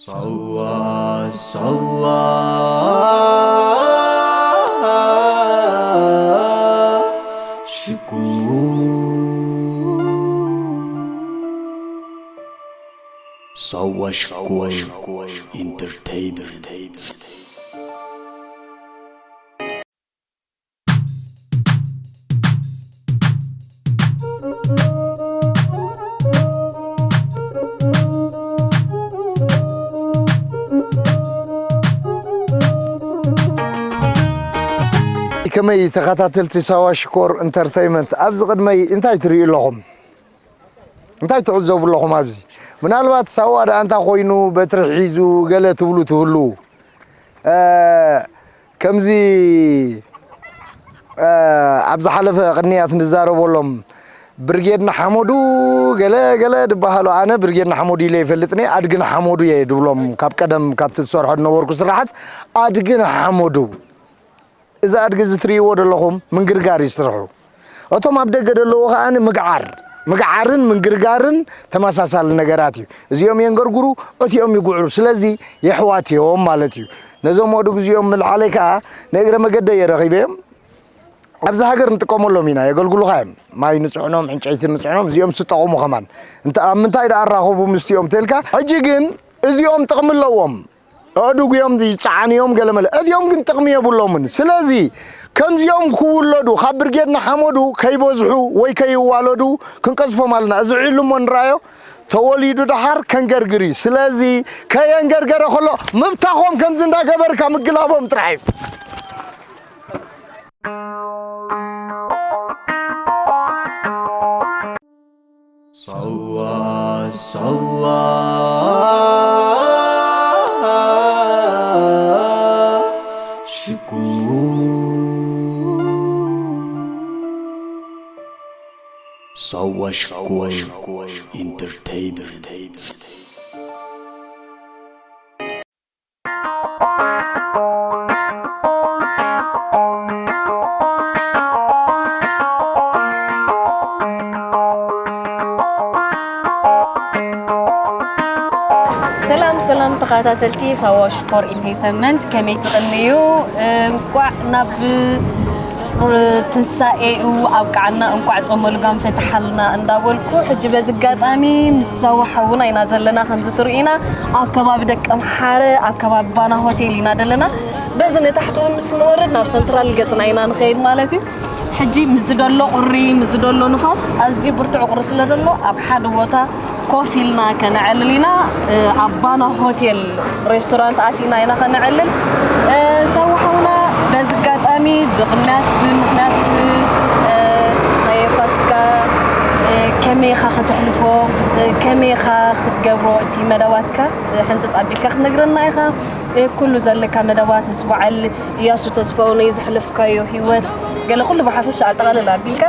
ሳዋ ሳዋ ሽኮር ሳዋ ሽኮር ኢንተርቴይንመንት። ከመይ ተኸታተልቲ ሳዋ ሽኮር ኢንተርተይመንት፣ ኣብዚ ቅድመይ እንታይ ትርእዩ ኣለኹም? እንታይ ትዕዘቡ ኣለኹም ኣብዚ? ምናልባት ሳዋ ደኣ እንታ ኮይኑ በትሪ ሒዙ ገለ ትብሉ ትህልዉ። እ፣ ከምዚ፣ እ፣ ኣብ ዝሓለፈ ቅንያት ንዛረበሎም ብርጌድ ንሓመዱ ገለ ገለ ድበሃሉ፣ ኣነ ብርጌድ ንሓመዱ ኢለ ይፈልጥኒ፣ ኣድጊ ንሓመዱ እየ ድብሎም። ካብ ቀደም ካብቲ ዝሰርሖ ዝነበርኩ ስራሓት ኣድጊ ንሓመዱ። እዚ ኣድጊ እዚ ትርእይዎ ዘለኹም ምንግርጋር እዩ ስርሑ። እቶም ኣብ ደገ ዘለዉ ከኣ ምግዓር፣ ምግዓርን ምንግርጋርን ተመሳሳሊ ነገራት እዩ። እዚኦም የንገርግሩ፣ እቲኦም ይጉዕሩ። ስለዚ የሕዋት እዮም ማለት እዩ። ነዞም ኣእዱግ እዚኦም ምልዓለይ ከኣ ንእግረ መገደይ እየ ረኺበዮም። ኣብዚ ሃገር ንጥቀመሎም ኢና፣ የገልግሉኻ እዮም። ማይ ንጽዕኖም፣ ዕንጨይቲ ንጽዕኖም፣ እዚኦም ዝጠቐሙ ከማን። እንተ ኣብ ምንታይ ደኣ ኣራኸቡ ምስቲኦም ተልካ? ሕጂ ግን እዚኦም ጥቕሚ ኣለዎም። ኣእዱግ እዮም ዝጸዓኑ እዮም ገለ መለ። እዚኦም ግን ጥቕሚ የብሎምን። ስለዚ ከምዚኦም ክውለዱ፣ ካብ ብርጌድ ንሓመዱ ከይበዝሑ ወይ ከይዋለዱ ክንቀዝፎም ኣለና። እዚ ዒሉ እሞ ንረኣዮ፣ ተወሊዱ ደሓር ከንገርግር እዩ። ስለዚ ከየንገርገረ ከሎ ምብታኾም ከምዚ እንዳገበርካ ምግላቦም ጥራሕ እዩ። ሳዋ ሳዋ ሽኮር ሳዋ ሽኮር ኢንተርተይመንት። ሰላም ሰላም ተኸታተልቲ ሳዋ ሽኮር ኢንተርተይንመንት፣ ከመይ ትቕንዩ? እንቋዕ ናብ ትንሳኤኡ ኣብቅዓና፣ እንቋዕ ጾመ ልጓም ፈትሓልና እንዳበልኩ፣ ሕጂ በዚ ኣጋጣሚ ምስ ሳዋ ሓውና ኢና ዘለና። ከምዚ ትርእዩና ኣብ ከባቢ ደቀምሓረ ኣብ ከባቢ ባና ሆቴል ኢና ዘለና። በዚ ንታሕቲ እውን ምስ ንወርድ ናብ ሰንትራል ገጽና ኢና ንኸይድ ማለት እዩ። ሕጂ ምስ ዝደሎ ቁሪ፣ ምስ ዝደሎ ንፋስ፣ ኣዝዩ ብርቱዕ ቁሪ ስለ ዘሎ ኣብ ሓደ ቦታ ኮፍ ኢልና ከነዕልል ኢና። ኣብ ባና ሆቴል ሬስቶራንት ኣቲና ኢና ከነዕልል። ሳዋ ሓውና፣ በዚ ኣጋጣሚ ብቕንያት ምኽንያት ናይ ፋሲካ ከመይ ኢኻ ከተሕልፎ፣ ከመይ ኢኻ ክትገብሮ እቲ መደባትካ ሕንጽጽ ኣቢልካ ክትነግረና ኢኻ። ኩሉ ዘለካ መደባት ምስ በዓል እያሱ ተስፋሁነይ ዘሕለፍካዮ ህይወት፣ ገለ ኩሉ ብሓፈሻ ኣጠቓልል ኣቢልካ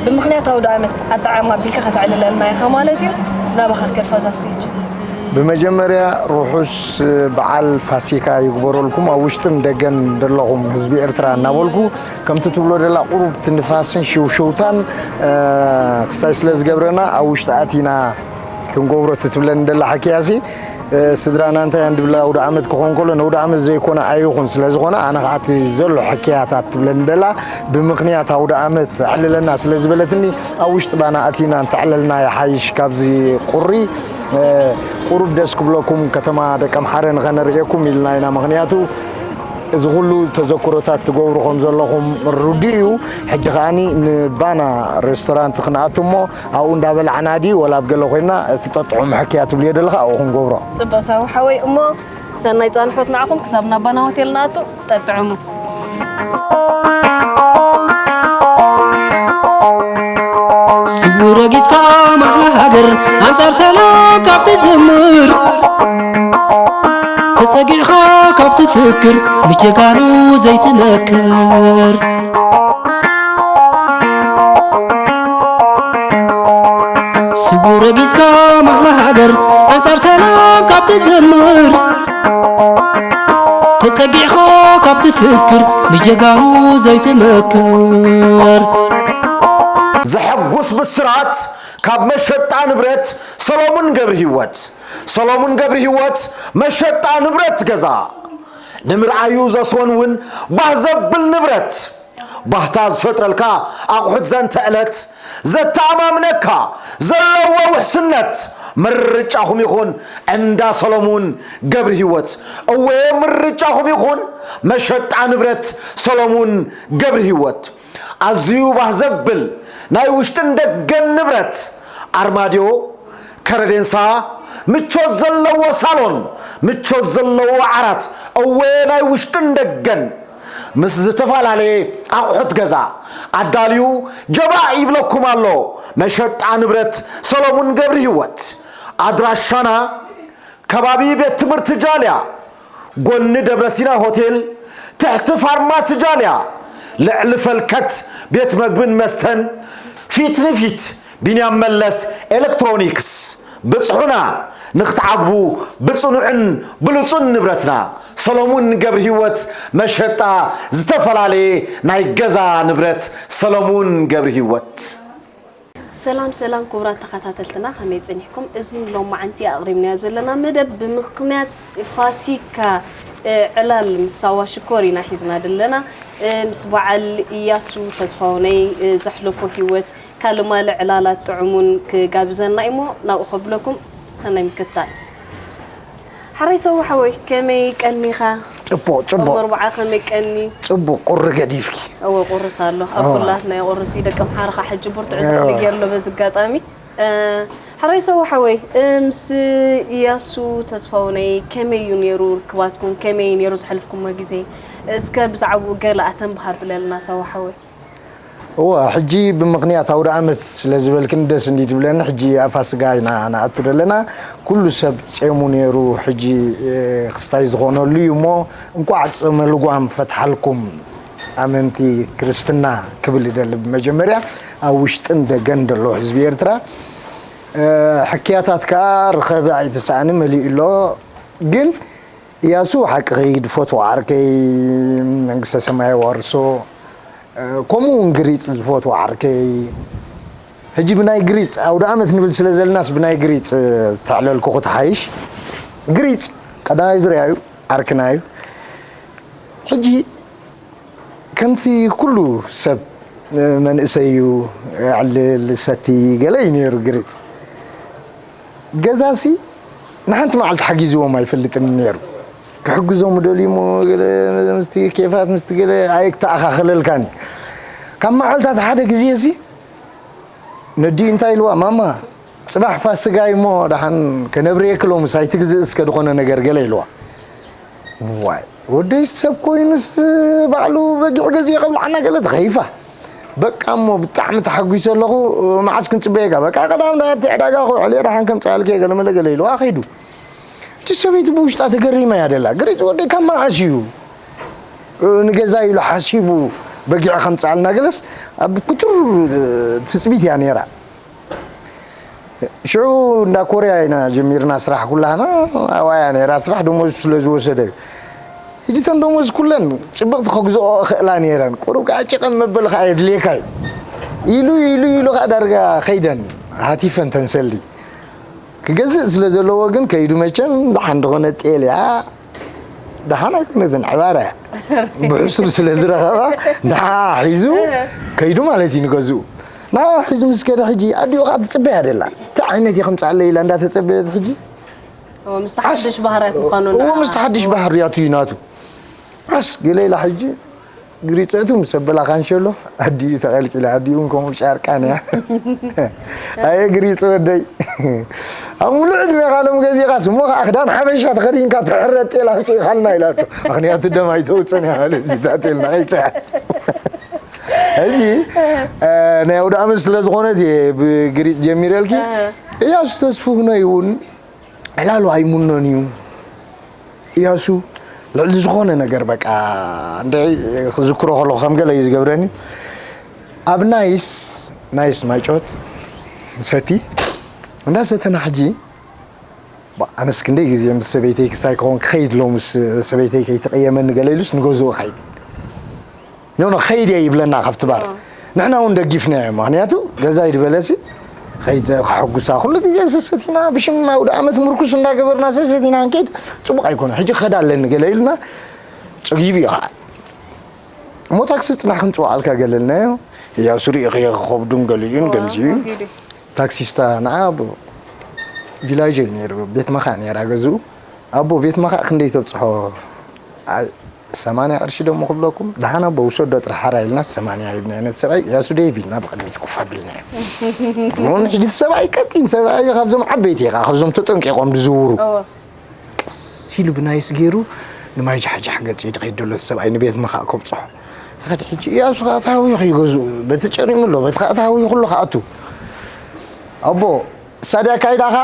ብምኽንያት ኣውደ ዓመት ኣጠዓዕማ ኣቢልካ ከተዕልለልና ኢኻ ማለት እዩ። ናባኻ ክከድፋ እዛ ስቴጅ። ብመጀመርያ ርሑስ በዓል ፋሲካ ይግበረልኩም፣ ኣብ ውሽጥን ደገን ዘለኹም ህዝቢ ኤርትራ እናበልኩ፣ ከምቲ ትብሎ ደላ ቁሩብ እቲ ንፋስን ሽውሽውታን ክስታይ ስለ ዝገብረና ኣብ ውሽጢ ኣቲና ክንገብሮ እቲ ትብለኒ ደላ ሓኪያሲ ስድራና እንታይ እንድብላ ኣውደ ዓመት ክኾን ከሎ ነውደ ዓመት ዘይኮነ ኣይኹን ስለ ዝኾነ ኣነ ከዓ እቲ ዘሎ ሕክያታት ትብለኒ ደላ ብምኽንያት ኣውደ ዓመት ኣዕልለና ስለ ዝበለትኒ ኣብ ውሽጢ ባና ኣቲና እንተዕለልና ይሓይሽ ካብዚ ቁሪ ቁሩብ ደስ ክብለኩም ከተማ ደቀምሓረ ንኸነርእየኩም ኢልና ኢና ምኽንያቱ እዚ ኩሉ ተዘክሮታት ትገብሩ ከም ዘለኹም ርዱእ እዩ። ሕጂ ከዓኒ ንባና ሬስቶራንት ክንኣቱ እሞ ኣብኡ እንዳበላዕና ድዩ ወላ ኣብ ገለ ኮይና እቲ ጠጥዑ ምሕክያ ትብልዮ ደለኻ ኣብኡ ክንገብሮ። ጽቡቕ ሳዊ ሓወይ፣ እሞ ሰናይ ጻንሖት ንዓኹም ክሳብ ናብ ባና ሆቴል ንኣቱ ጠጥዑሙ። ስውእ ረጊጽካ ማሕላ ሃገር ኣንጻር ሰላም ካብ ትዝምር ተጸጊዕኻ ካብ ትፍክር ምስ ጀጋኑ ዘይትመክር ስውእ ረጊጽካ ማሕላ ሃገር ኣንጻር ሰላም ካብ ትዝምር ተጸጊዕኻ ካብ ትፍክር ንጀጋኑ ዘይትመክር። ዘሐጉስ ብስራት ካብ መሸጣ ንብረት ሰሎሙን ገብርሂወት። ሰሎሙን ገብርሂወት መሸጣ ንብረት ገዛ ንምርኣዩ ዘስወንውን ባህ ዘብል ንብረት ባህታ ዝፈጥረልካ ኣቑሑት ዘንተ ዕለት ዘተኣማምነካ ዘለዎ ውሕስነት ምርጫኹም ይኹን እንዳ ሰሎሙን ገብርሂወት። እወ ምርጫኹም ይኹን መሸጣ ንብረት ሰሎሙን ገብርሂወት። ኣዝዩ ባህ ዘብል ናይ ውሽጥን ደገን ንብረት ኣርማድዮ ከረዴንሳ ምቾት ዘለዎ ሳሎን ምቾት ዘለዎ ዓራት እወ ናይ ውሽጥን ደገን ምስ ዝተፈላለየ ኣቑሑት ገዛ ኣዳልዩ ጀባእ ይብለኩም ኣሎ መሸጣ ንብረት ሰሎሙን ገብርሂወት። ኣድራሻና ከባቢ ቤት ትምህርቲ ጃልያ ጎኒ ደብረሲና ሆቴል ትሕቲ ፋርማሲ ጃልያ ልዕሊ ፈልከት ቤት መግብን መስተን ፊት ንፊት ቢንያም መለስ ኤሌክትሮኒክስ ብጽሑና። ንክትዓግቡ ብጽኑዕን ብሉጹን ንብረትና ሰሎሙን ገብርሂወት መሸጣ ዝተፈላለየ ናይ ገዛ ንብረት ሰሎሙን ገብርሂወት። ሰላም ሰላም ክቡራት ተኸታተልትና ከመይ ጸኒሕኩም? እዚ ንሎማዓንቲ ኣቕሪብናዮ ዘለና መደብ ብምኽንያት ፋሲካ ዕላል ምስ ሳዋ ሽኮር ኢና ሒዝና ዘለና። ምስ በዓል እያሱ ተስፋውነይ ዘሕለፎ ህይወት ካልእ ማለ ዕላላት ጥዑሙን ክጋብዘና እዩሞ ናብኡ ከብለኩም ሰናይ ምክትታል። ሓራይ ሰው ሓወይ ከመይ ቀኒኻ? ጽቡቕ ጽቡቕ። ጾም ኣርብዓ ከመይ ቀኒ? ጽቡቕ ቁሪ ገዲፍኪ። እወ ቁርስ ኣሎ ኣብ ኩላትና ይቁርስ እዩ ደቂ ኣምሓራ ኸዓ ሕጂ ብርቱዕ ዝኽሪ ገይሩ ኣሎ በዚ ኣጋጣሚ። ሓራይ ሰው ሓወይ ምስ እያሱ ተስፋውነይ ከመይ እዩ ነይሩ ርክባትኩም? ከመይ እዩ ነይሩ ዘሕልፍኩሞ ግዜ? እስከ ብዛዕባኡ ገለ ኣተንብሃ ኣብለልና ሰው ሓወይ። እወ ሕጂ ብምኽንያት ኣውደኣመት ስለዝበልክኒ ደስ እንድዩ ዝብለኒ። ሕጂ ኣብ ፋስጋ ኢና ንኣቱ ዘለና። ኩሉ ሰብ ጼሙ ነይሩ። ሕጂ ክስታይ ዝኾነሉ እዩ እሞ እንቋዕ ጾመ ልጓም ፈትሓልኩም ኣመንቲ ክርስትና ክብል ይደሊ። ብመጀመርያ ኣብ ውሽጥን ደገን ዘሎ ህዝቢ ኤርትራ ሕክያታት ከኣ ርኸቢ ኣይተሰኣኒ መሊኡ ኣሎ። ግን እያሱ ሓቅኺ ድፈትዎ ዓርከይ መንግስተ ሰማይ የዋርሶ። ከምኡ እውን ግሪፅ ዝፈትዎ ዓርከይ ሕጂ ብናይ ግሪፅ ኣውደ ኣመት ንብል ስለ ዘለናስ ብናይ ግሪፅ ተዕለልኩ ክትሓይሽ። ግሪፅ ቀዳማይ ዙርያ እዩ፣ ዓርክና እዩ። ሕጂ ከምቲ ኩሉ ሰብ መንእሰይ እዩ፣ የዕልል፣ ይሰቲ ገለ እዩ ነይሩ ግሪፅ። ገዛሲ ንሓንቲ መዓልቲ ሓጊዝዎም ኣይፈልጥን ነይሩ። ክሕግዞም ደልዩ እሞ ገለ ምስቲ ኬፋት ምስቲ ገለ ኣይተኣኻኸለልካን እዩ። ካብ መዓልታት ሓደ ግዜሲ ነዲኡ እንታይ ኢልዋ፣ ማማ ጽባሕ ፋስጋ እዩ እሞ ደሓን ከነብርየኪ ሎምስ ኣይትግዝእ እስከ ዝኾነ ነገር ገለ ኢልዋ። ዋይ ወደይ ሰብ ኮይኑስ ባዕሉ በጊዕ ገዚኡ ከብልዓና ገለ ተኸይፋ። በቃ እሞ ብጣዕሚ ተሓጒሰ ኣለኹ። መዓስ ክንጽበየካ? በቃ ቀዳም ናብቲ ዕዳጋ ክውዕል እየ ደሓን ከምጽኣልኪ እየ ገለመለ ገለ ኢልዋ ከይዱ። እቲ ሰበይቲ ብውሽጣ ተገሪማ እያ ደላ። ግሪፅ ወደይ ካብ መዓስ እዩ ንገዛ ኢሉ ሓሲቡ በጊዕ ከምጽኣልና ገለስ ኣብ ክቱር ትጽቢት እያ ነይራ። ሽዑ እንዳ ኮርያ ኢና ጀሚርና ስራሕ ኩላህና። ኣብኣ እያ ነይራ ስራሕ ደሞዝ ስለ ዝወሰደ እዩ። ሕጂ እተን ደሞዝ ኩለን ጽብቕቲ ከግዝኦ እኽእላ ነይረን። ቁሩብ ከዓ ጭቐም መበል ከዓ የድልየካ እዩ። ኢሉ ኢሉ ኢሉ ከዓ ዳርጋ ከይደን ሃቲፈን ተንሰሊ። ክገዝእ ስለ ዘለዎ ግን ከይዱ መቸም ደሓን ዝኾነ ጤል እያ። ደሓን ኣይኮነትን ዕባር እያ። ብሕሱር ስለ ዝረኸባ ንዓ ሒዙ ከይዱ ማለት እዩ ንገዝኡ። ንዓ ሒዙ ምስ ከደ ሕጂ ኣዲኡ ከዓ ትፅበያ ደላ። እንታይ ዓይነት እዩ ከምፅኣለይ ኢላ እንዳተፀበየት ሕጂ ምስቲ ሓድሽ ባህርያት ምዃኑ እዎ ምስቲ ሓድሽ ባህርያቱ እዩ ናቱ። ዓስ ገለ ኢላ ሕጂ ግሪፀቱ ምስ ኣበላ ካንሸሎ ኣዲኡ ተቐልቂላ ኣዲኡ እውን ከምኡ ጫርቃን እያ። ኣየ ግሪፅ ወደይ ኣብ ሙሉእ ዕድሜኻ ሎም ገዚእኻስ እሞ ከዓ ክዳን ሓበሻ ተኸዲንካ ትሕረጥ ጤል ኣምፅእኻልና ኢላቶ። ምክንያቱ ደም ኣይተውፅን እያ ማለት እዩ እታ ጤል ንኸይፅሕ። ሕጂ ናይ ኣውደ ኣመት ስለ ዝኾነት እየ ብግሪፅ ጀሚረልኪ። እያሱ ተስፍሁነይ እውን ዕላሉ ኣይምኖን እዩ። እያሱ ልዕሊ ዝኾነ ነገር በቃ እንደ ክዝክሮ ከለኹ ከም ገለ እዩ ዝገብረኒ። ኣብ ናይስ ናይስ ማይጮት ሰቲ እንዳሰተና ሕጂ ኣነስ ክንደይ ግዜ ምስ ሰበይተይ ክስታይ ክኸውን ክኸይድ ሎ ምስ ሰበይተይ ከይትቐየመኒ ገለ ኢሉስ ንገዝኡ ኸይድ ኖ ኖ ኸይድ እየ ይብለና ካብቲ ባር። ንሕና እውን ደጊፍናዮ ምክንያቱ ገዛ ይድበለሲ ከይዘ ከሐጉሳ ኩሉ ግዜ ሰሰቲና ብሽም ኣውደ ኣመት ምርኩስ እንዳገበርና ሰሰቲና እንከይድ ጽቡቕ ኣይኮነ። ሕጂ ክኸዳ ኣለኒ ገለ ኢልና ጸጊቡ እዩ ኸዓ። እሞ ታክሲ ጽናሕ ክንጽውዓልካ ገለ ኢልናዮ። ያው ሱሪ ኢኺ ክኸብዱን ገሊኡን ከምዚ እዩ። ታክሲስታ ንዓ ኣቦ ቪላጆ እዩ ነይሩ፣ ቤት መኻእ ነይራ ገዝኡ። ኣቦ ቤት መኻእ ክንደይ ተብጽሖ? ኣይ፣ ሰማንያ ቅርሺ ደሞ ክብለኩም። ደሓን ኣቦ ውሰዶ ጥራሕ ሓራ ኢልና ሰማንያ ሂብና ነቲ ሰብኣይ፣ ያሱ ደይብ ኢልና ብቕድሚት ኮፍ ኣቢልናዮ። ኖን ሕጂ እቲ ሰብኣይ ቀጢን ሰብኣይ እዩ፣ ካብዞም ዓበይቲ እዩ፣ ካብዞም ተጠንቂቖም ዝዝውሩ። እወ። ቀስ ኢሉ ብናይስ ገይሩ ንማይ ጃሕጃሕ ገጽ እዩ ድኸይድ ዘሎ እቲ ሰብኣይ ንቤት መኻእ ከብጽሖ። ከድ ሕጂ ያሱ ኸኣ ታዊ ይኸይገዝኡ፣ በቲ ጨሪሙ ኣሎ፣ በቲ ኸኣ ታዊ ኩሉ ኸኣቱ። ኣቦ፣ ሳድያ ካይዳኻ?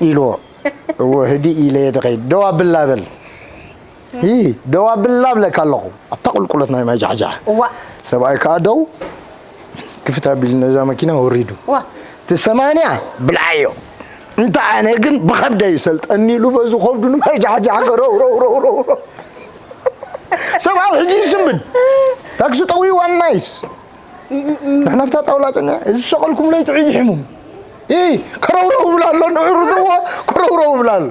ኢልዎ። እወ፣ ህድእ ኢለ እየ ድኸይድ። ደው ኣብላ በል። ይ፣ ደው ኣብላ እብለካ ኣለኹ። ኣብታ ቁልቁለት ናይ ማይ ጃሕጃሕ። እዋ። ሰብኣይ ከኣ ደው፣ ክፍት ኣቢሉ ነዛ መኪና ወሪዱ። ዋ። እቲ ሰማንያ ብልዓዮ። እንተ ኣነ ግን ብኸብደይ ሰልጠኒ ኢሉ በዚ ኸብዱ ንማይ ጃሕጃሕ ገረው፣ ረው፣ ረው፣ ረው፣ ረው። ሰብኣይ ሕጂ ይስንብድ። ታክሲ ጠዊዋ ናይስ። ንሕና ኣብታ ጣውላ ጸኒዐ፣ እዚ ዝሰቐልኩምለይ ጥዑይ ሕሙም። እ፣ ከረውረው ብላ ኣሎ፣ ንዕሩ ዝዋ ከረውረው ብላ ኣሎ።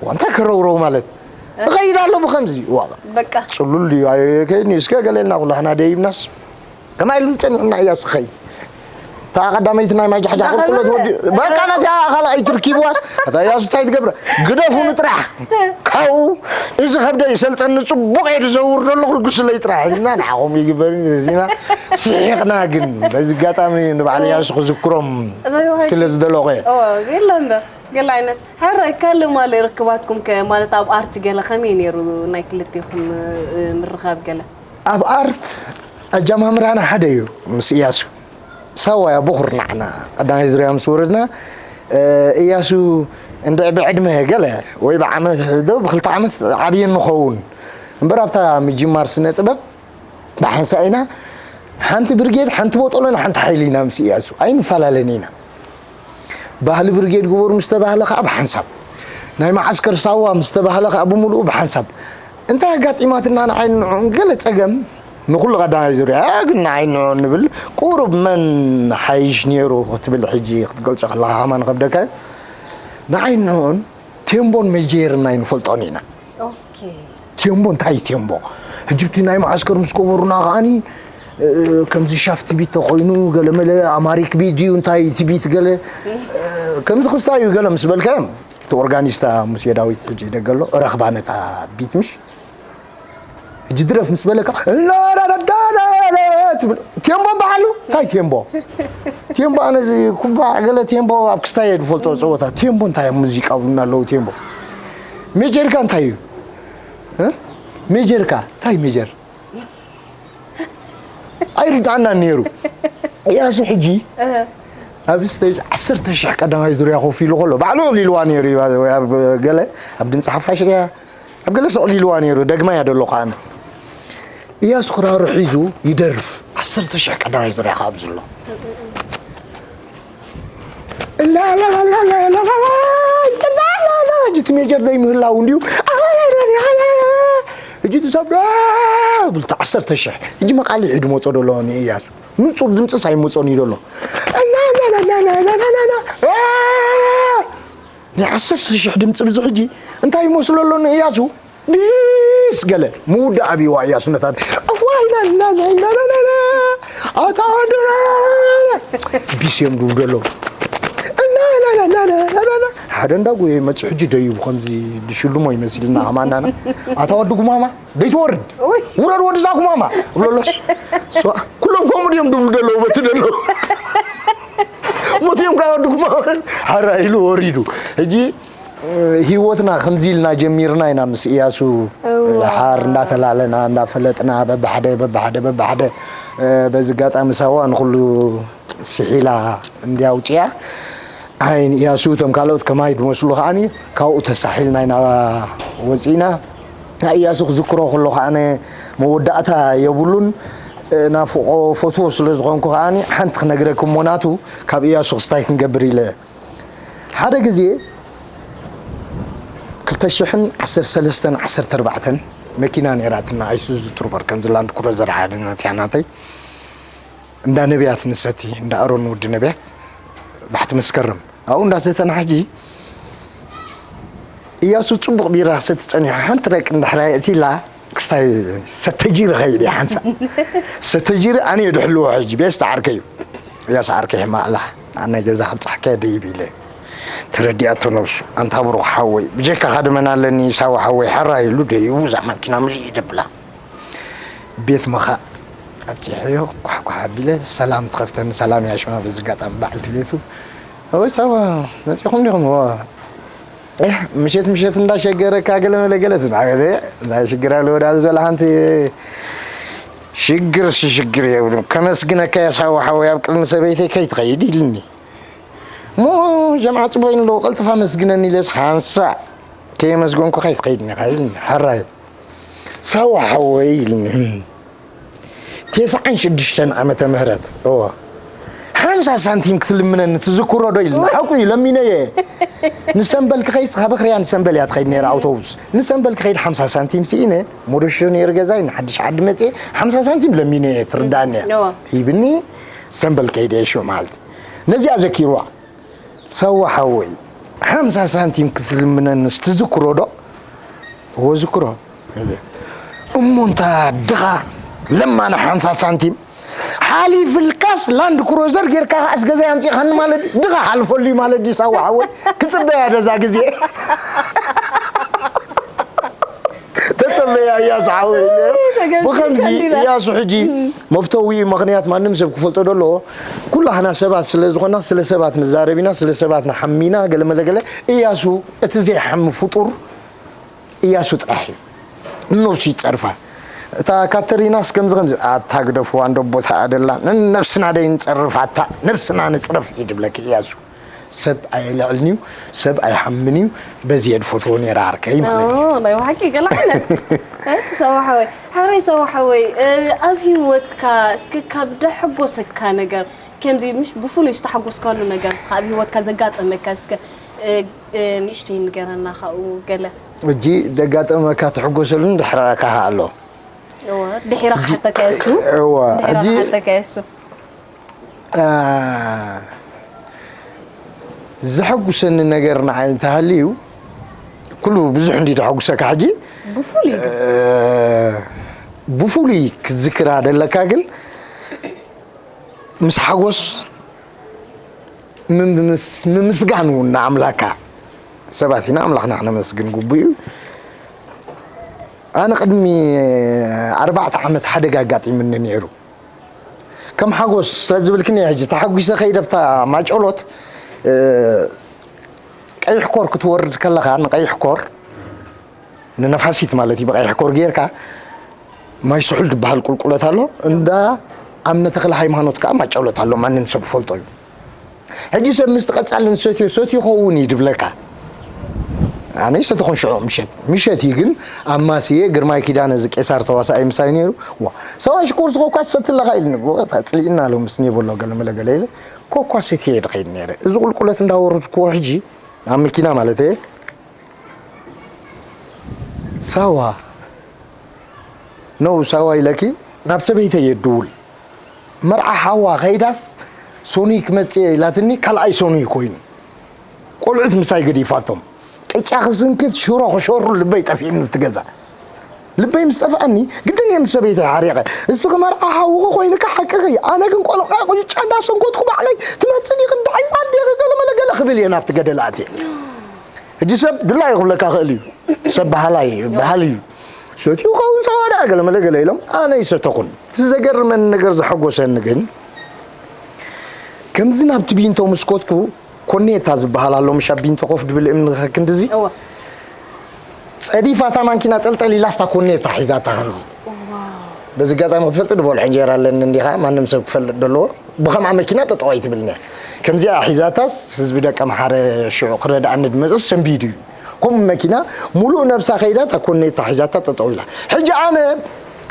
ዋንታ ከረውረው ማለት? እኸይድ ኣሎ ብኸምዚ፣ ዋ። በቃ። ጽሉል ድዩ? ኣየ፣ ከይድኒ፣ እስከ ገለ ኢልና ኩላህና ደይብናስ። ከማይ ኢሉ ጸኒዕና እያሱ ክኸይድ። እታ ቀዳመይቲ ናይ ማይ ጃሕጃሕ ዳኸመ-፣ ቁልቁለት ወዲ-፣ በቃ ነታ ካልኣይቲ ርኪብዋስ፣ እታ እያሱ እንታይ ትገብረ? ግደፉ ንጥራሕ። ካብኡ፣ እዚ ከብደይ ይሰልጠኒ፣ ጽቡቕ እየ ዝዘውር ዘለኹ፣ ልግሱለይ ጥራሕ ኢልና ንዓኹም ይግበር እዩ፣ ዘዚና ስሒቕና። ግን በዚ ኣጋጣሚ ንበዓል እያሱ ክዝክሮም እዋይ። ስለ ዝደለኹ እየ። እወ፣ የለ እንዶ፣ ገለ ዓይነት። ሕራይ ካልእ ማለ ርክባትኩም ከ፣ ማለት ኣብ ኣርት ገለ ከመይ ነይሩ ናይ ክልቴኹም፣ እ፣ ምርኻብ ገለ? ኣብ ኣርት ኣጀማምራና ሓደ እዩ ምስ እያሱ። ሳዋ እያ በኹር ንዓና። ቀዳማይ ዙርያ ምስ ወረድና፣ እ፣ እያሱ እንድዒ ብዕድመ ገለ ወይ ብዓመት ዶ ብክልተ ዓመት ዓብየ ንኸውን። እምበር ኣብታ ምጅማር ስነ ጥበብ ብሓንሳእ ኢና። ሓንቲ ብርጌድ፣ ሓንቲ ቦጦሎን ሓንቲ ሓይሊ ኢና ምስ እያሱ። ኣይንፈላለን ኢና። ባህሊ ብርጌድ ግበሩ ምስ ተባህለ ከኣ ብሓንሳብ። ናይ መዓስከር ሳዋ ምስ ተባህለ ከኣ ብምሉኡ ብሓንሳብ። እንታይ ኣጋጢማትና ንዓይ ንዕኡን ገለ ጸገም ንኹሉ ቀዳማይ ዙርያ ግን ንዓይ ንዕኡን ንብል ቁሩብ መን ሓይሽ ነይሩ ክትብል ሕጂ ክትገልጾ ከለኻ ከማን ከብደካ እዩ። ንዓይ ንዕኡን ቴምቦን መጀየርን ኣይንፈልጦን ኢና። ኦኬ። ቴምቦ እንታይ እዩ ቴምቦ? ሕጂ እቲ ናይ መዓስከር ምስ ገበሩና ከዓኒ፣ እ፣ ከምዚ ሻፍት ቢት ተኾይኑ ገለመለ ኣማሪክ ቢት ድዩ እንታይ እቲ ቢት ገለ፣ እ፣ ከምዚ ክስታይ እዩ ገለ ምስ በልካዮም፣ እቲ ኦርጋኒስታ ሙሴ ዳዊት ሕጂ ደገ ኣሎ፣ ረኽባ ነታ ቢት ምሽ? ሕጂ ድረፍ ምስ በለካ፣ ላላላላላላ ትብል። ቴምቦ በዓሉ? እንታይ ቴምቦ? ቴምቦ ኣነ እዚ ኩባ ገለ ቴምቦ ኣብ ክስታይ እየ ዝፈልጦ ጸወታ። ቴምቦ እንታይ ኣብ ሙዚቃ ብሉና ኣለዉ ቴምቦ? ሜጀርካ እንታይ እዩ? እ? ሜጀርካ? እንታይ ሜጀር? ኣይርድኣናን ነይሩ። እያሱ ሕጂ እህ። ኣብ ስቴጅ ዓሰርተ ሽሕ ቀዳማይ ዙርያ ኮፍ ኢሉ ከሎ፣ ባዕሉ ኣቕሊልዋ ነይሩ እዩ፣ ኣብ ገለ፣ ኣብ ድምፂ ሓፋሽ ድያ፣ ኣብ ገለ ሰቕሊልዋ ነይሩ፣ ደግማ እያ ደለኹ ኣነ። እያሱ ክራሩ ሒዙ ይደርፍ፣ ዓሰርተ ሽሕ ቀዳማይ ዙርያ ካብ ዘሎ። ላላላላላላላ፣ ሕጂ እቲ ሜጀር ዘይምህላው እንድዩ። ሕጂ እቲ ሰብ ብል፣ ዓሰርተ ሽሕ። ሕጂ መቓልሕ እዩ ድመጾ ደሎ ንእያሱ። ንጹር ድምጽስ ኣይመጾን እዩ ደሎ። ናይ ዓሰርተ ሽሕ ድምጺ ብዚ ሕጂ እንታይ ይመስሎ ኣሎ ንእያሱ? ቢስ ገለ ምውዳእ ኣብይዋ እያሱ ነታ፣ እዋይ፣ ላላላላላላ፣ ኣታ ወዲ፣ ቢስ እዮም ድብሉ ኣለዉ። ላላላላላላ፣ ሓደ እንዳጉየ ይመጽእ ሕጂ ደይቡ ከምዚ ድሽልሞ ይመስልና ከማናና። ኣታ ወዲ ጉማማ፣ ደይትወርድ። ኡይ። ውረድ ወድዛ ኩማማ እብለሎስ። ስዋ፣ ኩሎም ከምኡ ድዮም ድብሉ ደለዉ በቲ ደለዉ። ሞትዮም ከዓ ወዲ ኩማማ ሓራ ኢሉ ወሪዱ። ሕጂ፣ እ፣ ህይወትና ከምዚ ኢልና ጀሚርና ኢና ምስ እያሱ እዋ። ሓር እንዳተላለና፣ እንዳፈለጥና፣ በብሓደ፣ በብሓደ፣ በብሓደ። እ፣ በዚ ኣጋጣሚ ሳዋ ንኹሉ ስሒላ እንድያ ኣውፅያ። ዓይን እያሱ እቶም ካልኦት ከማይ ዝመስሉ ከዓኒ ካብኡ ተሳሒልና ኢና ወፂና። ናይ እያሱ ክዝክሮ ከሎ ከዓነ መወዳእታ የብሉን። ናፍቆ ፈትዎ ስለ ዝኾንኩ ከዓኒ ሓንቲ ክነግረኩም እሞ ናቱ ካብ እያሱ ክስታይ ክንገብር ኢለ። ሓደ ግዜ ክልተ ሽሕን ዓሰርተ ሰለስተን ዓሰርተ ኣርባዕተን መኪና ነይራትና፣ ኣይሱዙ ትሩፐር፣ ከምዚ ላንድ ክሩዘር ሓደ ናትያ ናተይ። እንዳ ነቢያት ንሰቲ፣ እንዳ ኣሮን ወዲ ነቢያት፣ ባሕቲ መስከረም ኣብኡ እንዳሰተና ሕጂ እያሱ ጽቡቕ ቢራ ክሰቲ ጸኒሑ ሓንቲ ደቂ እንድሕር ኣእትይላ ክስታይ ሰተጂሪ ኸይድ እየ ሓንሳ ሰተጂሪ ኣነ እየ ድሕልዎ ሕጂ ቤስቲ ዓርከይ እዩ እያሱ ዓርከይ ሕማቕ ኣላ ኣናይ ገዛ ከብጽሓካ እየ ደይብ ኢለ ተረዲኣቶ ነብሱ ኣንታ ብሩኽ ሓወይ ብጀካኻ ድመን ኣለኒ ይሳዊ ሓወይ ሓራ ኢሉ ደይቡ እዛ ማኪና ምልእ እዩ ደብላ ቤት መኻእ ኣብፂሐዮ ኳሕኳሕ ኣቢለ ሰላም ትኸፍተኒ ሰላም እያ ሽማ በዚ ኣጋጣሚ በዓልቲ ቤቱ ኣወይ ሳባ መፂኹም ዲኹም እዋ እሕ ምሸት ምሸት እንዳሸገረካ ገለ መለ ገለ ትናገደ እንታይ ሽግር ኣለዎ ዳ ዘሎ ሓንቲ ሽግር ሽግር የብሉን ከመስግነካ የሳዋ ሓወይ ኣብ ቅድሚ ሰበይተይ ከይትኸይድ ኢልኒ እሞ ጀምዓ ፅቡቅ ኣለዎ ቀልጥፋ መስግነኒ ኢለስ ሓንሳእ ከየመስገንኩ ከይትኸይድኒ ኢኻ ኢልኒ ሕራይ ሳዋ ሓወይ ኢልኒ ተስዓን ሽዱሽተን ዓመተ ምህረት እዎ ሓምሳ ሳንቲም ክትልምነኒ ትዝክሮ ዶ ኢልና ሓቁ እዩ ለሚነየ ንሰንበል ክኸይስ ካብ ኽርያ ንሰንበል እያ ትኸይድ ነይራ ኣውቶቡስ ንሰንበል ክኸይድ ሓምሳ ሳንቲም ስኢነ ሞዶሾ ነይሩ ገዛይ ንሓድሽ ዓዲ መፅየ ሓምሳ ሳንቲም ለሚነየ ትርዳእኒ እያ ሂብኒ ሰንበል ከይደ ሽዑ መዓልቲ ነዚኣ ዘኪርዋ ሳዋ ሓወይ ሓምሳ ሳንቲም ክትልምነንስ ትዝክሮ ዶ? እወ ዝክሮ። እሞ እንታ ድኻ ለማና ሓምሳ ሳንቲም ሓሊፍልካስ ላንድ ክሮዘር ጌርካ ከዓስ ገዛይ ኣምፂእኻኒ ማለት ድኻ ሓልፈሉ እዩ ማለት ድዩ ሳዋ ሓወይ ክፅበያ ደዛ ግዜ ተፀበያ እያሱ ሓወይ ብኸምዚ እያሱ ሕጂ መፍተዊ ምኽንያት ማንም ሰብ ክፈልጦ ደለዎ ኩላህና ሰባት ስለ ዝኾና ስለ ሰባት ንዛረብ ኢና ስለ ሰባት ንሓሚና ገለመለገለ እያሱ እቲ ዘይሓሚ ፍጡር እያሱ ጥራሕ እዩ ነብሱ ይፀርፋ እታ ካተሪናስ ከምዚ ከምዚ ኣታ ግደፍዋ እንዶ ቦታ ኣደላ ነብስና ደይ ንፀርፍ ኣታ ነብስና ንፅረፍ እዩ ድብለኪ እያሱ ሰብ ኣየልዕልን እዩ ሰብ ኣይሓምን እዩ በዚ እየ ድፈትዎ ነይረ ዓርከይ ማለት እዩ ናይ ብሓቂ ገለ ዓይነት ሰው ሓወይ ሓረይ ሰው ሓወይ ኣብ ህይወትካ እስኪ ካብ ደሐጎሰካ ነገር ከምዚ ምሽ ብፍሉይ ዝተሓጎስካሉ ነገር እስኻ ኣብ ህይወትካ ዘጋጠመካ እስከ ንእሽተይ ንገረና ካብኡ ገለ እጂ ደጋጠመካ ትሕጎሰሉን ድሕረካ ኣሎ ድሒራ ክሓተካ የሱ እዋ ሕጂ ክሓተካ የሱ ዘሐጉሰኒ ነገር ንዓይ እንተሃልዩ ኩሉ ብዙሕ እንዲ ተሐጉሰካ ሕጂ ብፍሉይ ግን ብፍሉይ ክትዝክራ ደለካ ግን ምስ ሓጎስ ምምስ- ምምስጋን እውን ንኣምላካ ሰባት ኢና ኣምላኽና ክነመስግን ግቡ እዩ ኣነ ቅድሚ ኣርባዕተ ዓመት ሓደጋ ኣጋጢሙኒ ነይሩ ከም ሓጎስ ስለ ዝብልክኒ ሕጂ ተሓጒሰ ከይደብታ ማጨሎት ቀይሕ ኮር ክትወርድ ከለኻ ንቀይሕ ኮር ንነፋሲት ማለት እዩ ብቀይሕ ኮር ጌርካ ማይ ስሑል ዝበሃል ቁልቁለት ኣሎ እንዳ ኣምነ ተክለ ሃይማኖት ከዓ ማጨሎት ኣሎ ማንም ሰብ ፈልጦ እዩ ሕጂ ሰብ ምስቲ ቀፃል ንሰትዮ ሰትዮ ኸውን እዩ ድብለካ ኣነ ይሰተኹን ሽዑ ምሸት ምሸት እዩ ግን ኣማስየ ግርማይ ኪዳነ እዚ ቄሳር ተዋሳኣይ ምሳይ ነይሩ ዋ ሰባ ሽኮር ዝኸኳ ትሰቲ ኣለኻ ኢልኒ ጎታ ፅሊእና ኣሎ ምስ ኔበሎ ገለ መለ ገለ ኢለ ኮኳ ሰትየ ድኸይድ ነይረ እዚ ቁልቁለት እንዳወረድክዎ ሕጂ ኣብ መኪና ማለት እየ ሳዋ ነው ሳዋ ኢለኪ ናብ ሰበይተይ እየ ድውል መርዓ ሓዋ ከይዳስ ሶኑይ ክመፅእ እየ ኢላትኒ ካልኣይ ሶኑይ ኮይኑ ቆልዑት ምሳይ ገዲፋቶም ቅጫ ክስንክት ሽሮ ክሸሩ ልበይ ጠፊእኒ ብቲ ገዛ ልበይ ምስ ጠፍኣኒ ግድን እየ ምስ ሰበይተይ ሓሪቐ እስኺ መርዓ ሓውኺ ኮይንካ ሓቅኺ ኣነ ግን ቆልዓ ቁጫ እንዳሰንኮትኩ ባዕለይ ትመፅእ ዲኺ እንዳዓልፋ ኣዴኺ ገለ መለ ገለ ክብል እየ ናብቲ ገደል ኣትየ ሕጂ ሰብ ድላዩ ክብለካ ክእል እዩ ሰብ በሃላይ በሃል እዩ ሰትዩ ከውን ሳዋ ደኣ ገለ መለ ገለ ኢሎም ኣነ ይሰተኹን እቲ ዘገርመኒ ነገር ዘሐጎሰኒ ግን ከምዚ ናብቲ ቢንቶ ምስ ኮትኩ ኮኔታ ዝበሃል ኣሎ ምሽ ኣብ ቢንቶ ኮፍ ድብል እምኒ ክንድዚ ጸዲፋ እታ ማንኪና ጠልጠል ኢላስ እታ ኮኔታ ሒዛታ ከምዚ በዚ ኣጋጣሚ ክትፈልጢ ድበልሖ እንጀራ ኣለኒ እንዲኻ ማንም ሰብ ክፈልጥ ደለዎ ብኸምኣ መኪና ጠጠው ኣይትብልን እያ ከምዚኣ ሒዛታስ ህዝቢ ደቀ ምሓረ ሽዑ ክረድኣኒ ድመፅስ ሰንቢዱ እዩ ከምኡ መኪና ሙሉእ ነብሳ ከይዳ እታ ኮኔታ ሒዛታ ጠጠው ኢላ ሕጂ ኣነ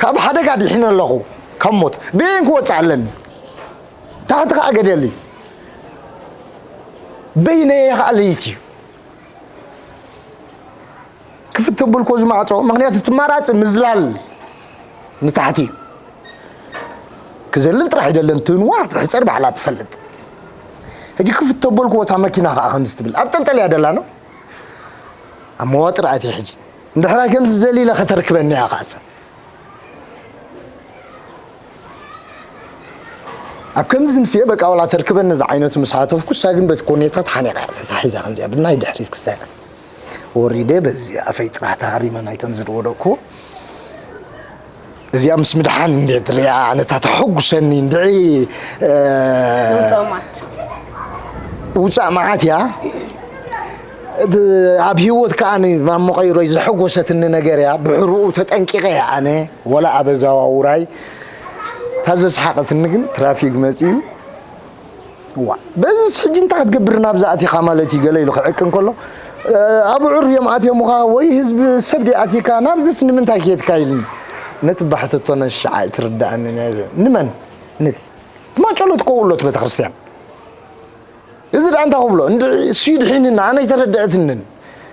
ካብ ሓደጋ ድሒነ ኣለኹ ካብ ሞት በየን ክወፅእ ኣለኒ ታሕቲ ከዓ ገደል እዩ በይነየ ከዓ ለይቲ እዩ ክፍት ተብልኮ ዝማዕፆ ምክንያቱ እቲ ማራፂ ምዝላል ንታሕቲ እዩ ክዘልል ጥራሕ ይደለን ትንዋ ትሕፀር ባዕላ ትፈልጥ ሕጂ ክፍት ተበልኩ፣ ወታ መኪና ከዓ ከምዚ ትብል ኣብ ጠልጠል እያ ደላ ነው። ኣብ መዋጥር ኣትየ ሕጂ እንድሕራይ ከምዚ ዘሊለ ከተርክበኒ እያ ከዓሰ። ኣብ ከምዚ ምስየ በቃ ዋላ ተርክበኒ ዝዓይነቱ ምስ ሃተፍኩ፣ እሳ ግን በቲ ኮኔታት ሓኒቓ እያ ተታሒዛ፣ ከምዚኣ ብናይ ድሕሪት ክስታይ ወሪደ፣ በዚ ኣፈይ ጥራሕ ተሃሪመ ናይ ከምዚ ዝወደቅኩ። እዚኣ ምስ ምድሓን እንዴት ሪኣ ኣነታ ተሐጉሰኒ እንድዒ። እ፣ ውፃእ መዓት ውፃእ መዓት እያ። እቲ ኣብ ህይወት ከዓ ን-፣ ኣብ መቐይሮይ ዘሐጎሰትኒ ነገር እያ። ብሕርኡ ተጠንቂቐ እያ ኣነ፣ ወላ ኣብ ኣዘዋውራይ። እታ ዘስሓቐትኒ ግን ትራፊክ መፂኡ። ዋ፣ በዚስ ሕጂ እንታይ ክትገብር ናብዚ ኣቲኻ ማለት እዩ፣ ገለ ኢሉ ክዕቅ እንከሎ፣ እ፣ ኣብዑር እዮም ኣትዮምኻ ወይ ህዝቢ ሰብ ድዩ ኣቲካ፣ ናብዚስ ንምንታይ ከየድካ ኢልኒ። ነቲ ባሕተቶ ነሻዓ ኣይትርድኣንን እያ። ንመን? ነቲ ትማጨሎት ከውሎት ቤተክርስትያን። እዚ ደኣ እንታይ ክብሎ? እንድዒ እሱ ይድሒንና፣ ኣነ ኣይተረድአትንን።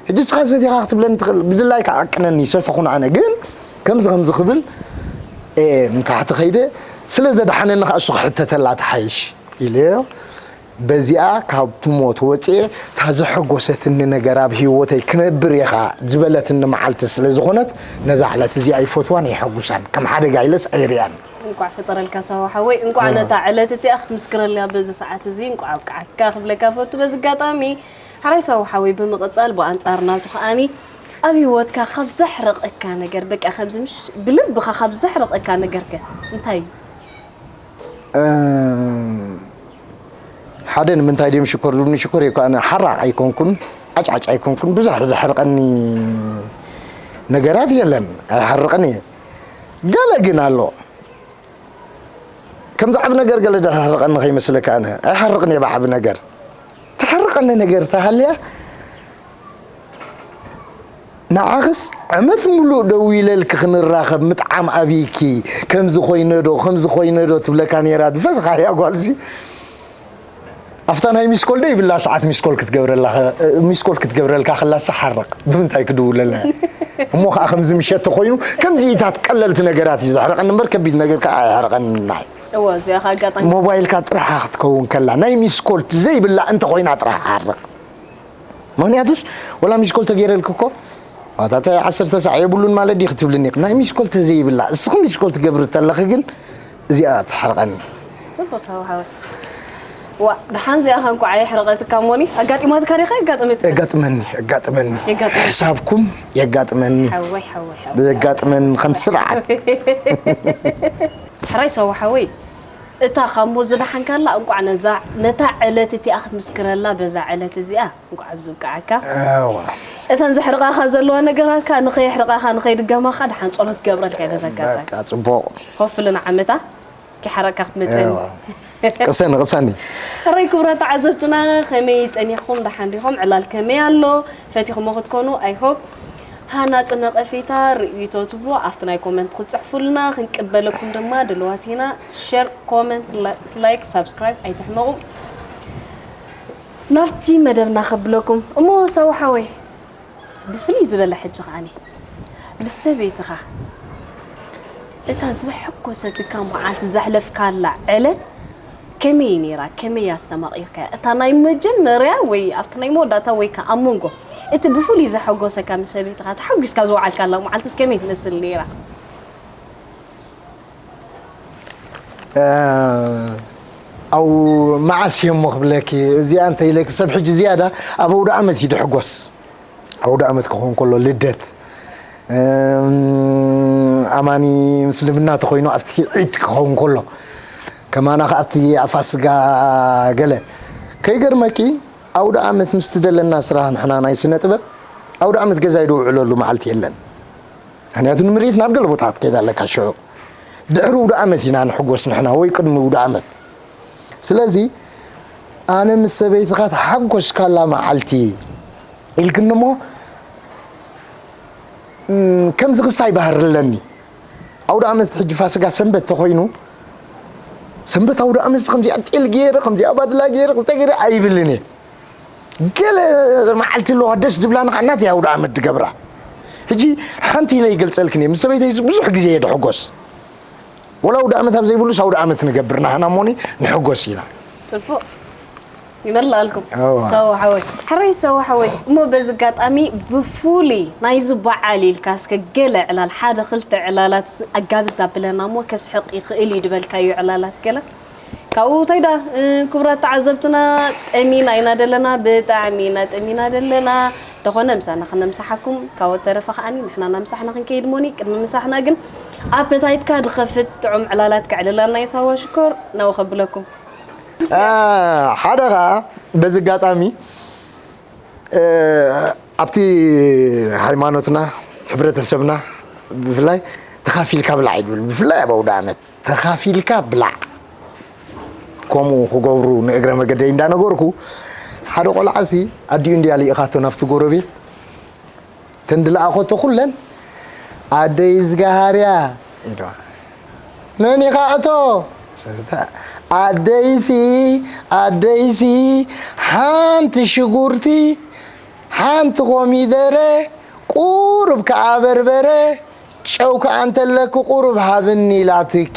ሕጂ እስኻ ሰቲኻ ክትብለኒ ትኽእል፣ ብድላይካ ዓቅነኒ፣ ይሰተኹን ኣነ። ግን ከምዚ ከምዚ ክብል፣ እ፣ ንታሕቲ ከይደ፣ ስለ ዘድሓነኒ ከኣ እሱ ክሕተተላ ትሓይሽ ኢለዮ። በዚኣ ካብ ትሞት ወፅኤ፣ እታ ዘሐጎሰትኒ ነገር ኣብ ህይወተይ ክነብር ኢኻ ዝበለትኒ መዓልቲ ስለ ዝኾነት፣ ነዛ ዕለት እዚኣ ኣይፈትዋን፣ ኣይሐጉሳን። ከም ሓደጋ ኢለስ ኣይሪኣን። እንቋዕ ፈጠረልካ ሳዋ ሓወይ፣ እንቋዕ ነታ ዕለት እቲኣ ክትምስክረላ በዚ ሰዓት እዚ እንቋዕ ኣብቅዓካ ክብለካ ፈቱ። በዚ ኣጋጣሚ ሕራይ ሳዋ ሓወይ፣ ብምቕጻል ብኣንጻር ናቱ ከኣኒ ኣብ ህይወትካ ካብ ዘሕርቐካ ነገር፣ በቃ ከምዚ ምሽ ብልብኻ ካብ ዘሕርቐካ ነገርከ እንታይ እዩ? እም፣ ሓደ ንምንታይ ድዮም ሽኮር ዝብሉኒ? ሽኮር እየ እኮ፣ ኣነ ሓራቕ ኣይኮንኩን፣ ዓጭዓጭ ኣይኮንኩን፣ ብዙሕ ዘሕርቐኒ ነገራት የለን፣ ኣይሓርቕን እየ። ገለ ግን ኣሎ። ከምዚ ዓቢ ነገር ገለ ደሕርቐኒ ከይመስለካ፣ ኣነ ኣይሓርቕን እየ ብዓቢ ነገር። ተሓርቐኒ ነገር ተሃልያ፣ ንዓኽስ ዓመት ምሉእ ደው ኢለልኪ ክንራኸብ ምጥዓም ኣብይኪ፣ ከምዚ ኮይነ ዶ፣ ከምዚ ኮይነ ዶ ትብለካ ነይራ፣ ዝፈትኻ እያ ጓልሲ። ኣብታ ናይ ሚስኮል ደይብላ ሰዓት ሚስኮል ክትገብረላ፣ ሚስኮል ክትገብረልካ ከላስ ሓርቕ፣ ብምንታይ ክድውለልና እያ? እሞ ከዓ ከምዚ ምሸት ተኾይኑ፣ ከምዚኢታት ቀለልቲ ነገራት እዩ ዘሕርቐኒ እምበር፣ ከቢድ ነገር ከዓ ኣየሕርቐኒ። ናይ እወ፣ እዚኣ ከዓ ኣጋጣሚ ሞባይልካ ጥራሓ ክትከውን ከላ፣ ናይ ሚስኮል ዘይብላ እንተኾይና ጥራሕ ሓርቕ። ምኽንያቱስ፣ ወላ ሚስኮል ተገይረልኪ እኮ፣ ዋታ እንታይ ዓሰርተ ሳዕ የብሉን ማለት ድዩ ክትብልኒ ኢኺ? ናይ ሚስኮል ተዘይብላ፣ እስኺ ሚስኮል ትገብሪ ተለኺ ግን፣ እዚኣ ትሓርቐኒ። ጽቡቕ ሳዋ ሓወይ። ዋ፣ ደሓን እዚኣ ኸ እንኳዕ ኣየሕረቐትካ እሞኒ፣ ኣጋጢማትካ ዲኻ? የጋጠመትካ? የጋጥመኒ፣ የጋጥመኒ። የጋጥመኒ። ሕሳብኩም የጋጥመኒ። ሓወይ፣ ሓወይ፣ ሓወይ። የጋጥመኒ ከም ስርዓት። ሕራይ ሳዋ ሓወይ፣ እታ ካብ ሞት ዝደሓንካላ እንቋዕ ነዛ፣ ነታ ዕለት እቲኣ ክትምስክረላ በዛ ዕለት እዚኣ እንቋዕ ኣብዚ ብቅዓካ። እዋ። እተን ዘሕርቓኻ ዘለዋ ነገራት ከኣ ንኸየሕርቓኻ፣ ንኸይድገማኻ ደሓን ጸሎት ገብረልካ እየ በዛ ኣጋጣሚ። በቃ፣ ጽቡቕ። ሆፍሊ ንዓመታ ከይሓረቕካ ክትመጸኒ። እዋ። ቅሰኒ፣ ቅሰኒ። ሕራይ ክቡራት ተዓዘብትና፣ ከመይ ጸኒሕኩም? ደሓን ዲኹም? ዕላል ከመይ ኣሎ? ፈቲኹሞ ክትኮኑ፣ I hope። ሃናጺ ነቐፌታ፣ ርእይቶ ትብሉ ኣብቲ ናይ ኮመንት ክትጽሕፉልና ክንቅበለኩም ድማ ድልዋት ኢና። ሸር፣ ኮመንት፣ ላ-፣ ላይክ፣ ሳብስክራይብ ኣይትሕመቑ። ናብቲ መደብና ከብለኩም እሞ ሳዋ ሓወይ፣ ብፍልይ ዝበለ ሕጂ ከኣኒ ምስ ሰበይትኻ እታ ዘሐጎሰትካ መዓልቲ ዘሕለፍካላ ዕለት ከመይ ነይራ? ከመይ ኣስተማቒርካያ? እታ ናይ መጀመርያ ወይ ኣብቲ ናይ መወዳእታ ወይ ከኣ ኣብ መንጎ እቲ ብፍሉይ ዘሐጎሰካ ምስ ሰበይትኻ ተሓጒስካ ዝወዓልካላ መዓልትስ ከመይ ትመስል ነይራ? እ፣ ኣው መዓስ እየ እሞ ክብለኪ፣ እዚኣ እንተ ኢለኪ ሰብ ሕጂ ዝያዳ ኣብ ኣውደ ዓመት እዩ ድሕጎስ። ኣውደ ዓመት ክኸውን ከሎ፣ ልደት፣ እም፣ ኣማኒ ምስልምና ተኾይኑ ኣብቲ ዒድ ክኸውን ከሎ፣ ከማና ከኣ ኣብቲ ኣብ ፋስጋ ገለ። ከይገርመኪ፣ ኣውደ ዓመት ምስቲ ደለና ስራሕ ንሕና ናይ ስነ ጥበብ፣ ኣውደ ዓመት ገዛይ ደውዕለሉ መዓልቲ የለን። ምኽንያቱ ንምርኢት ናብ ገለ ቦታ ክትከይድ ኣለካ ሽዑ። ድሕሪ ውደ ዓመት ኢና ንሕጎስ ንሕና ወይ ቅድሚ ውደ ዓመት። ስለዚ ኣነ ምስ ሰበይትኻ ተሓጎስካላ መዓልቲ ኢልክኒ እሞ፣ እም፣ ከምዚ ክስታይ ባህሪ ኣለኒ። ኣውደ ዓመት ሕጂ ፋሲጋ ሰንበት ተኾይኑ፣ ሰንበት ኣውደ ዓመት ከምዚኣ ጤል ገይረ፣ ከምዚኣ ባድላ ገይረ፣ ክልተ ገይረ ኣይብልን እየ። ገለ መዓልቲ ኣለዋ ደስ ዝብላኒ ከዓ እናተይ ኣውደ ዓመት ዝገብራ። ሕጂ ሓንቲ ኢለ ይገልፀልክን እየ። ምስ ሰበይተይ ብዙሕ ግዜ እየ ድሕጎስ። ወላ ኣውደ ዓመት ኣብ ዘይብሉስ ኣውደ ዓመት ንገብር ናህና እሞኒ ንሕጎስ ኢና። ፅቡቕ። ይመላልኩም። ሰው ሓወይ፣ ሕራይ ሰው ሓወይ። እሞ በዚ ኣጋጣሚ ብፍሉይ ናይዚ በዓል ኢልካ እስከ ገለ ዕላል፣ ሓደ ክልተ ዕላላት ኣጋብዝ ኣብለና እሞ ከስሕቕ ይኽእል እዩ ዝበልካዮ ዕላላት ገለ ካብኡ እንታይ ዳ ክቡራት ተዓዘብትና፣ ጠሚና ኢና ደለና፣ ብጣዕሚ ኢና ጠሚና ደለና። ተኾነ ምሳና ክነምሳሓኩም፣ ካብ ተረፈ ከዓኒ ንሕና ናምሳሕና ክንከይድ ሞኒ። ቅድሚ ምሳሕና ግን ኣፐታይትካ ድኸፍት ጥዑም ዕላላት ከዕልላና ይሳዋ ሽኮር ናው ከብለኩም። ሓደ ኸዓ በዚ ኣጋጣሚ ኣብቲ ሃይማኖትና፣ ሕብረተሰብና ብፍላይ ተኻፊልካ ብላዕ እዩ ድብል። ብፍላይ ኣብ ኣውደ ኣመት ተኻፊልካ ብላዕ። ከምኡ ክገብሩ ንእግረ መገደይ እንዳነገርኩ፣ ሓደ ቆልዓሲ ኣዲኡ እንድያ ልኢኻቶ ናብቲ ጎረቤት፣ ተንድለኣኸቶ ኩለን ኣደይ ዝገሃርያ ኢልዋ። መን ኢኻ እቶ? ኣደይሲ፣ ኣደይሲ ሓንቲ ሽጉርቲ፣ ሓንቲ ኮሚደረ፣ ቁሩብ ከኣ በርበረ፣ ጨው ከኣ እንተለኪ ቁሩብ ሃብኒ ኢላትኪ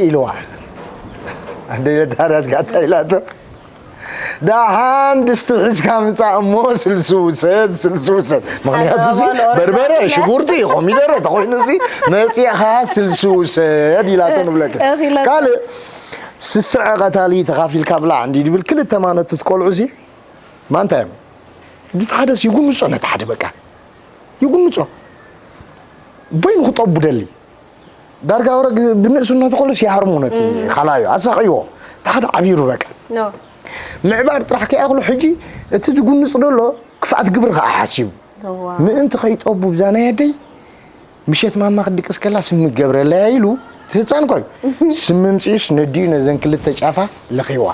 ኢልዋ። ኣደይ ነታ ናትካ እንታይ ኢላቶ? ደሓን ድስቲ ሒዝካ ምጻእ እሞ ስልሲ ውሰድ፣ ስልሲ ውሰድ። ምኽንያቱ እዚ በርበረ፣ ሽጉርቲ፣ ኮሚደረ ተኾይኑ እዚ መጺእኻ ስልሲ ውሰድ ኢላቶ ንብለካ። ካልእ ስስዐ ቀታሊ ተኻፊልካ ብላዕ እንዲ ድብል ክልተ ማነቱ ትቆልዑ ሲ ማንታ እዮም? ድቲ ሓደስ ይጉምጾ ነቲ ሓደ በቃ ይጉምጾ በይኑ ክጠቡ ደሊ ዳርጋ ወረ ብንእስነቱ ከሎስ ይሃርሙ ነቲ ካልኣዩ ኣሳቕይዎ እቲ ሓደ ዓቢሩ በቃ ምዕባር ጥራሕ ከይኣኽሎ ሕጂ እቲ ዝጉንጽ ደሎ ክፍኣት ግብሪ ከዓ ሓሲቡ ምእንቲ ከይጠቡ ብዛ ናይ ኣደይ ምሸት ማማ ክትድቅስ ከላ ስሚ ክገብረለያ ኢሉ እቲ ህፃን ኮይ ስሚ ምፅኡስ ነዲኡ ነዘን ክልተ ጫፋ ለኺዋ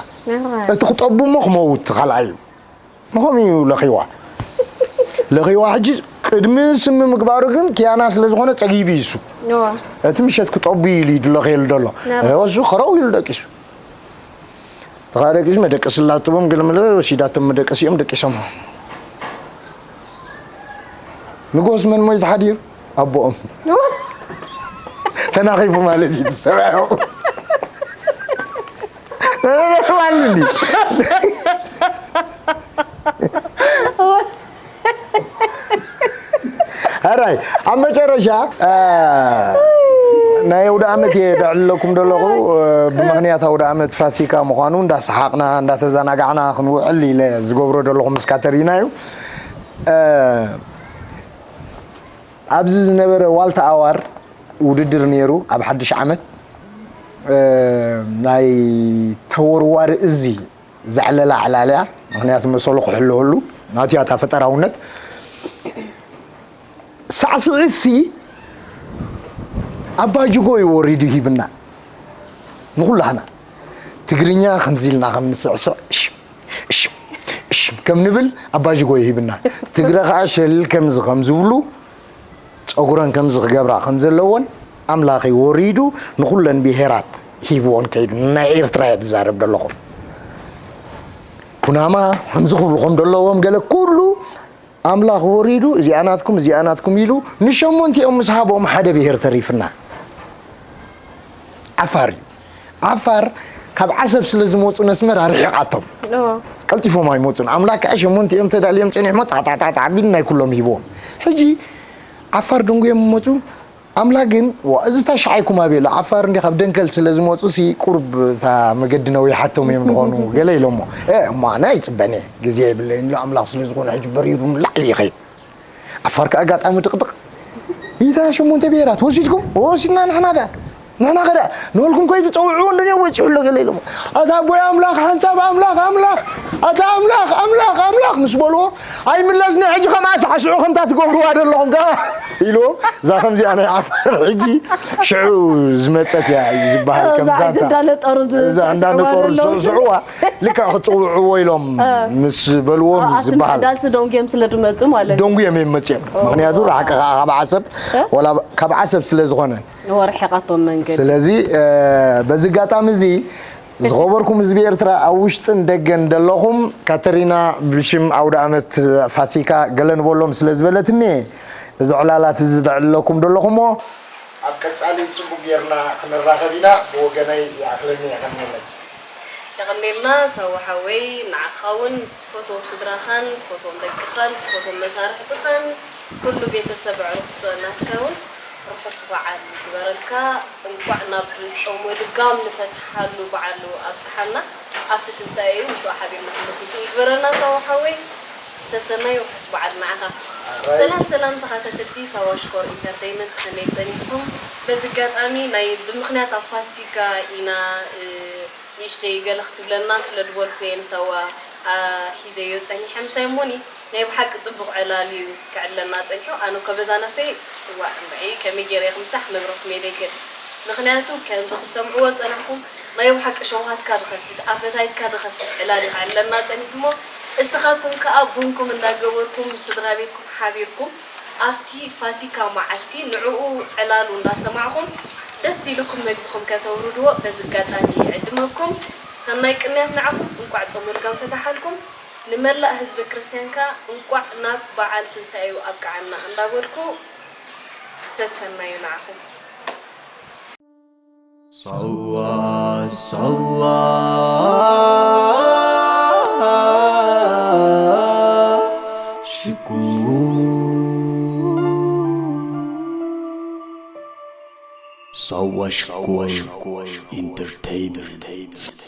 እቲ ክጠቡ እሞ ክመውት ካልኣዩ ንኸምኡ እዩ ለኺዋ ለኺዋ ሕጂ ቅድሚ ስሚ ምግባሩ ግን ኪያና ስለ ዝኾነ ፀጊቡ እዩ እሱ እቲ ምሸት ክጠቡ ኢሉ እዩ ድለኸየሉ ደሎ እሱ ኸረው ኢሉ ደቂሱ ተኻ ደቂሱ መደቀሲ ላጥቦም ገለመለ ወሲዳቶም መደቀሲኦም ደቂሶም ንጎስ መን ሞይ ተሓዲሩ ኣቦኦም ተናኺፉ ማለት እዩ ሰብዖ ኣራይ ኣብ መጨረሻ ናይ ኣውደ ዓመት እየ ደዕልለኩም ደለኹ ብምኽንያት ኣውደ ዓመት ፋሲካ ምዃኑ እንዳሰሓቕና እንዳተዘናጋዕና ክንውዕል ኢለ ዝገብሮ ደለኹ ምስ ካተሪና እዩ ኣብዚ ዝነበረ ዋልታ ኣዋር ውድድር ነይሩ ኣብ ሓድሽ ዓመት ናይ ተወርዋሪ እዚ ዘዕለላ ዕላልያ ምክንያቱ መሰሉ ክሕልወሉ ናትያ እታ ፈጠራውነት ሳዕስዒት ሲ ኣባጅጎ እዩ ወሪዱ ሂብና ንኩላህና ትግርኛ ከምዚ ኢልና ከም ንስዕስዕ እሽ እሽ እሽ ከም ንብል ኣባጅጎ ይሂብና ትግረ ከዓ ሸልል ከምዚ ከም ዝብሉ ፀጉረን ከምዚ ክገብራ ከም ዘለዎን ኣምላኽ እዩ ወሪዱ ንኹለን ብሄራት ሂብዎን ከይዱ ናይ ኤርትራ እየ ዝዛረብ ዘለኹ ኩናማ ከምዚ ክብሉ ከም ዘለዎም ገለ ኩሉ ኣምላኽ ወሪዱ እዚኣ ናትኩም እዚኣ ናትኩም ኢሉ ንሸሞንቲኦም ምስ ሃቦም ሓደ ብሄር ተሪፍና ዓፋር እዩ ዓፋር ካብ ዓሰብ ስለ ዝመፁ ነስመራ ርሒቓቶም ቀልጢፎም ኣይመፁን ኣምላክ ከዓ ሸሞንቲኦም ተዳልዮም ፀኒሖሞ ጣጣጣጣ ቢሉ ናይ ኩሎም ሂብዎም ሕጂ ዓፋር ደንጉዮም መፁ ኣምላክ ግን እዚ ታሽዓይኩም ኣበሎ ዓፋር እንዲ ካብ ደንከል ስለ ዝመፁ ሲ ቁርብ እታ መገዲ ነዊሓቶም እዮም ዝኾኑ ገለ ኢሎሞ እሞ ኣነ ኣይፅበን እየ ግዜ የብለይን ኢሎ ኣምላክ ስለ ዝኾነ ሕጂ በሪሩ ንላዕሊ ይኸይድ ዓፋር ከኣ ኣጋጣሚ ድቕድቕ ኢታ ሸሞንተ ብሄራት ወሲድኩም ወሲድና ንሕና ዳ ንሕና ኸዳ ንበልኩም ከይዱ ጸውዕዎ እንደኔ ወጺሑ ኣሎ ገለ ኢሎም ኣታ ኣቦይ ኣምላኽ ሓንሳብ ኣምላኽ ኣምላኽ ኣታ ኣምላኽ ኣምላኽ ኣምላኽ ምስ በልዎ ኣይምለስኒ ሕጂ ከምኣ ሳዕስዑ ከምታ ትገብርዋ ደለኹም ከኣ ኢልዎም እዛ ከምዚኣ ናይ ዓፋር ሕጂ ሽዑ ዝመጸት እያ እዩ ዝበሃል ከምዛንታ እንዳነጠሩ ዝስዕስዕዋ ልክዕ ክፅውዕዎ ኢሎም ምስ በልዎም እዩ ዝበሃል ምዕዳል ስደንጉ እዮም ስለ ድመፁ ማለት እዩ ደንጉ እዮም እዮም መፅኦም ምክንያቱ ርሓቂ ከዓ ካብ ዓሰብ ወላ ካብ ዓሰብ ስለ ዝኾነ ወርሒቓቶም መንገዲ ስለዚ በዚ ኣጋጣሚ እዚ ዝኸበርኩም ህዝቢ ኤርትራ ኣብ ውሽጥን ደገን ደለኹም ካተሪና ብሽም ኣውደ ዓመት ፋሲካ ገለ ንበሎም ስለ ዝበለትኒ እዚ ዕላላት እዚ ደዕልለኩም ደለኹሞ ኣብ ቀጻሊ ጽቡቅ ጌርና ክንራኸብ ኢና ብወገነይ ይኣኽለኒ የቐንየለይ የቐኔልና ሳዋ ሓወይ፣ ንዓኻ እውን ምስ ትፈትዎም ስድራኻን ትፈትዎም ደቅኻን ትፈትዎም መሳርሕትኻን ኩሉ ቤተሰብ ኣዕሩኽቶ ናትካ እውን ርሑስ በዓል ይግበረልካ። እንቋዕ ናብ ጾመ ልጓም ንፈትሓሉ በዓል ኣብጽሓና። ኣብቲ ትንሳኤኡ ምስኡ ሓቢርና ክንበክስ ይግበረና ሳዋ ሓወይ። ሰሰናይ ውሑስ በዓል ንዓኻ። ሰላም ሰላም ተኸታተልቲ ሳዋ ሽኮር ኢንተርተይመንት፣ ከመይ ጸኒሕኩም? በዚ ኣጋጣሚ ናይ ብምኽንያት ኣብ ፋሲካ ኢና ንእሽተይ ገለ ክትብለና ስለ ዝበልኩ እየ ንሳዋ ሒዘዮ ጸኒሐ። ምሳይ እሞኒ ናይ ብሓቂ ጽቡቕ ዕላል እዩ ክዕለና ጸኒሑ። ኣነ እኮ በዛ ነብሰይ እዋ እምበዒ ከመይ ገይረ ክምሳሕ ክነግረኩም እየ ደይክእል። ምኽንያቱ ከምዚ ክሰምዕዎ ዝጸናሕኩም ናይ ብሓቂ ሸውሃትካ ዝኸፍት፣ ኣፐታይትካ ዝኸፍት ዕላል እዩ ክዕለና ጸኒሑ እሞ እስኻትኩም ከኣ ቡንኩም እንዳገበርኩም ምስ ስድራ ቤትኩም ሓቢርኩም ኣብቲ ፋሲካ መዓልቲ ንዕኡ ዕላሉ እንዳሰማዕኹም ደስ ኢሉኩም መግብኹም ከተውርድዎ በዚ ኣጋጣሚ ይዕድመኩም። ሰናይ ቅንያት ንዓኹም፣ እንቋዕ ጾመ ልጓም ፈታሓልኩም። ንመላእ ህዝበ ክርስትያን ከኣ እንቋዕ ናብ በዓል ትንሳኤኡ ኣብቅዓና እንዳበልኩ ሰሰናዩ ንዓኹም። ሳዋ ሳዋ ሽኮር ሳዋ ሽኮር ኢንተርተይመንት